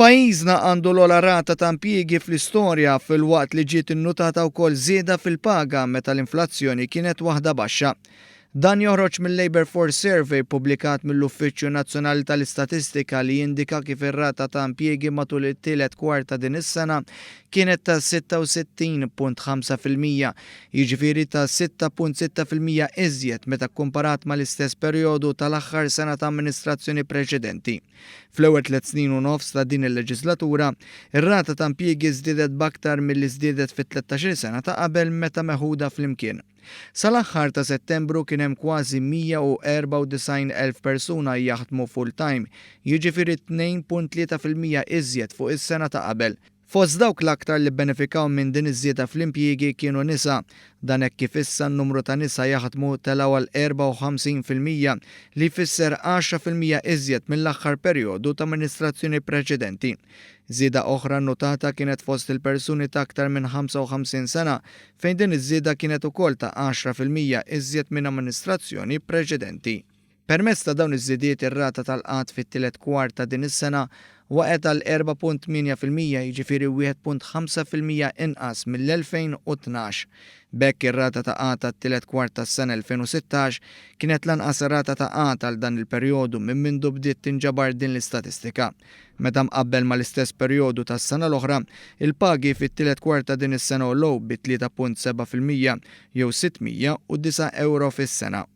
Pajjiżna għandu l-ogħla rata ta' impjiegi fl-istorja filwaqt li ġiet innutata wkoll żieda fil-paga meta l-inflazzjoni kienet waħda baxxa. Dan joħroġ mil-Labour Force Survey ppubblikat mill-Uffiċċju Nazzjonali tal-Istatistika li jindika kif ir-rata ta' impjiegi matul it-tielet kwart ta' din is-sena kienet ta' 66.5%, jiġifieri ta' 6.6% iżjed meta kkumparat mal-istess perjodu tal-aħħar sena ta' amministrazzjoni preċedenti. Fl-ewwel tliet snin u nofs ta' din il-leġislatura, ir-rata ta' impjiegi żdiedet b'aktar milli żdiedet fit-tlettax-il sena ta' qabel meta meħuda flimkien. Sal-aħħar ta' Settembru kien hemm kważi 194,000 persuna jaħdmu full-time, jiġifieri 2.3% iżjed fuq is-sena ta' qabel. Fost dawk l-aktar li bbenefikaw minn din iż-żieda fl-impjiegi kienu nisa. Dan hekk kif issa n-numru ta' nisa jaħdmu telgħu għal 54%, li jfisser 10% iżjed mill-aħħar perjodu ta' amministrazzjoni preċedenti. Żieda oħra nnutata kienet fost il-persuni ta' aktar minn 55 sena, fejn din iż-żieda kienet ukoll ta' 10% iżjed minn amministrazzjoni preċedenti. Permezz ta' dawn iż-żidiet ir-rata tal-qgħad fit-tielet kwart ta' din is-sena waqgħet għal 4.8%, jiġifieri 1.5% inqas mill-2012. B'hekk ir-rata ta' qgħad għat-tielet kwart tas-sena 2016 kienet l-anqas rata ta' qgħad għal dan il-perjodu minn mindu bdiet tinġabar din l-istatistika. Meta mqabbel mal-istess perjodu tas-sena l-oħra, il-pagi fit-tielet kwart ta' din is-sena għolew bi 3.7% jew 609 ewro fis-sena.